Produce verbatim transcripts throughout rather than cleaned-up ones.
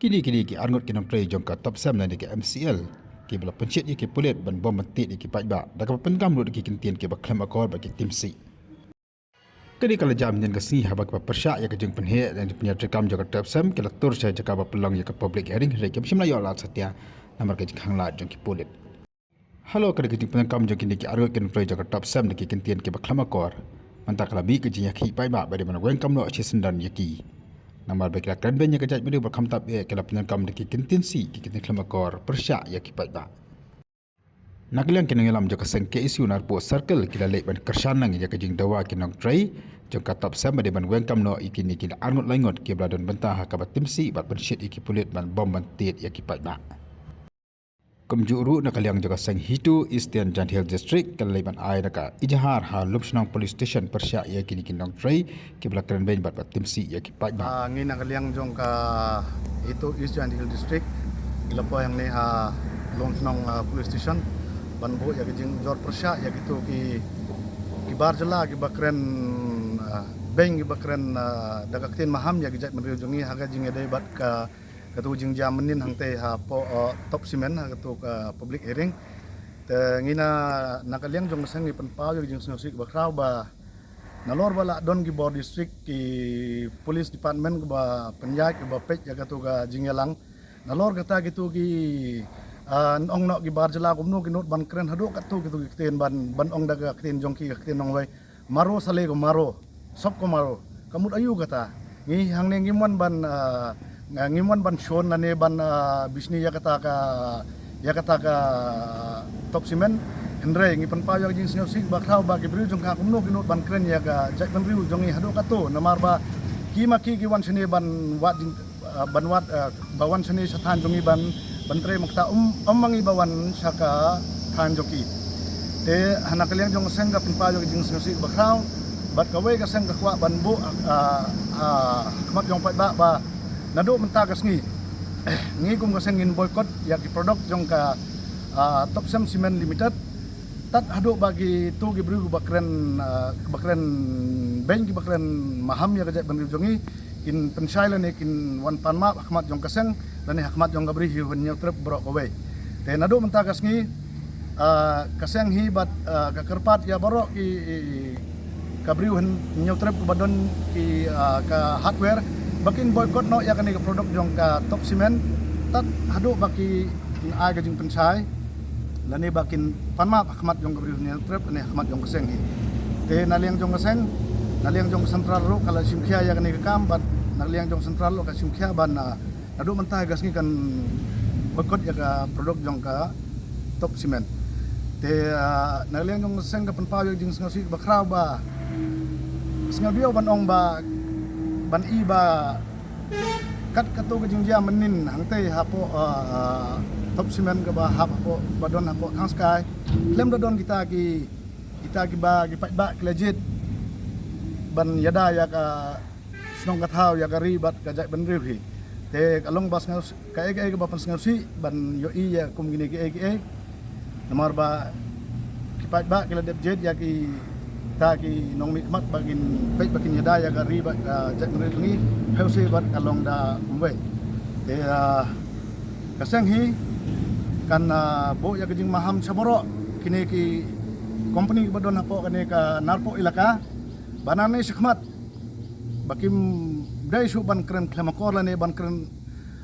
Kine kine ki arngut ki nongtrei jong ka Topcem lane ka M C L kiba la pynshit ïa ki pulit ban bom ban tied ïa ki paidbah da kaba pyndonkam lut ïa ki kyntien kiba khlem akor bad ki timsih. Kane ka la jia mynhynnin ka sngi haba kiba pyrshah ïa ka jingpynheh lane jingpynïaid treikam jong ka Topcem ki la tur sha jaka ba pynlong ïa ka public hearing hynrei kim shym la ïoh lad satia namar ka jingkhang lad jong ki pulit. Halor kane ka jingpyndonkam jong kine ki arngut ki nongtrei jong ka Topcem da ki kyntien kiba khlem akor, mynta ka la mih ka jingïakhih paidbah ba dei ban weng kam noh shisyndon ïa ki. Namar ba ki la kren beiñ ïa ka jaitbynriew bad khamtam eh ki la pyndonkam da ki kyntien sih, ki kyntien khlem akor pyrshah ïa ki paidbah. Na ka liang ki nongïalam jong ka seng K S U Narpuh Circle ki la leit ban kyrshan lang ïa ka jingdawa ki nongtrei jong ka Topcem ba dei ban weng kam noh ïa kine ki arngut laingut kiba la don bynta ha kaba timsih bad pynshit ïa ki pulit ban bom ban tied ïa ki paidbah. Kumjuh ruh na ka liang jong ka seng HITO Eastern Jaintia Hills District ka la leit ban ai na ka ijhar ha Lumshnong Police Station pyrshah ïa kine ki nongtrei kiba la kren beiñ bad ba timsih ïa ki paidbah. Ah, ngi na ka liang jong ka HITO East Jaintia Hills District ki la poi hangne ha Lumshnong, ah, Police Station ban buh ïa ka jingjur pyrshah ïa kito ki, ki bar jylla kiba kren, ah, beiñ kiba kren, ah, da ka ktien maham ïa ka jaitbynriew jong ngi ha ka jingïadei bad ka katu jingjia mynhynnin hangtei hapoh, uh, Topcem ha katu ka public hearing. Te ngi na, na ka liang jong ka seng ngi pynpaw ïa ka jingsngewsih kaba khraw ba nalor ba la don ki bor district ki police department kiba pynïaid kiba peit ïa katu ka jingïalang. Nalor kata kitu ki, uh, nong noh ki bar jylla kumno ki nud ban kren haduh katu kitu ki ktien ban, ban ong da ka ktien jong ki ka ktien nongwei. Maro sale ko maro, sop ko maro. Ka mut aïu kata. Ngi hangne ngim wan ban, ah, ngim wan ban shon lane ban, ah, bishni ïa kata ka, ïa kata ka Topcem. Hynrei ngi pynpaw ïa ka jingsngewsih ba khraw ba ki briew jong ka kumno ki nud ban kren ïa ka jaitbynriew jong ngi haduh kato namar ba ki ma ki ki wan shane ban wad jing ah, ban wad, ah, ba wan shane sha thaiñ jong ngi ban, ban trei, mynta um, um ma ngi ba wan sha ka thaiñ jong ki. Te ha na ka liang jong ka seng ka pynpaw ïa ka jingsngewsih ba khraw bad kawei ka seng ka kwah ban buh, ah, ah, khmat jong paidbah ba naduh mynta ka sngi ngi kum ka seng ngin boycott ïa ki product jong ka, ah, Topcem Cement Limited. Tad haduh ba kitu ki briew ba kren, ah, ba kren beiñ kiba kren maham ïa ka jaitbynriew jong ngi kin pynshai lane kin wan pan map ha khmat jong ka seng lane ha khmat jong ka Bri Hynñiewtrep baroh kawei. Te naduh mynta ka sngi, ah, ka seng hi bad, ah, ka kyrpad ïa baroh ki, ka Bri Hynñiewtrep ba don ki, ah, ka hardware ba kin boycott noh ïa kane ka product jong ka Topcem tad haduh ba ki ai ka jingpynshai lane ba kin pan map ha khmat jong ka Bri Hynñiewtrep ne ha khmat jong ka seng hi. Te na liang jong ka seng, na liang jong ka central ruh ka la shim khia ïa kane ka kam bad na liang jong central ruh ka shim khia ban, ah, naduh mynta ka sngi kan boycott ïa ka product jong ka Topcem. Te, ah, na liang jong ka seng ka pynpaw ïa ka jingsngewsih ba khraw ba sngewdiaw ban ong ba ban i ba kat katu ka jingjia mynhynnin hangtei hapoh, ah, ah, Topcem kaba hap hapoh ba don hapoh Thangskai. Khlem da don kita ki, kita kiba ki paidbah ki la jied ban ïada ïa ka shnong ka thaw ïa ka ri bad ka jaitbynriew hi. Te ka long ba sngewsih kaei kaei kaba pynsngewsih ban ïohi ïa kum kine kiei kiei. Namar ba ki paidbah ki la dep jied ïa kita ki nongmihkhmat ba kin peit ba kin ïada ïa ka ri bad ka jaitbynriew jong ngi. Hynrei bad ka long da kumwei. Te, ah, ka seng hi kan, ah, buh ïa ka jingmaham sha baroh kine ki company kiba don hapoh kane ka Narpuh Elaka ba nangne shakhmat ba kim dei shuh ban kren khlem akor lane ban kren,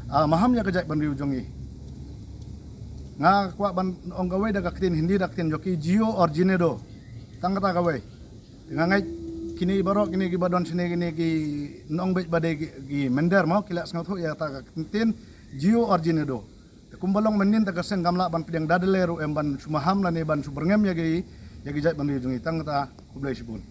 ah, maham ïa ka jaitbynriew jong ngi. Nga kwah ban ong kawei da ka ktien Hindi da ka ktien jong ki jio origine do. Tang kata kawei. Nga ngeit kine baroh kine kiba don shane kine ki nong beit ba dei ki, ki mynder mo ki la sngewthuh ïa kata ka ktien jio origine do. Te kumba long mynhynnin te ka seng kam lah ban pdiang da dei ruh em ban shu maham lane ban shu byrngem ïa ki, ïa ki jaitbynriew jong ngi. Tang kata, khublei shibun.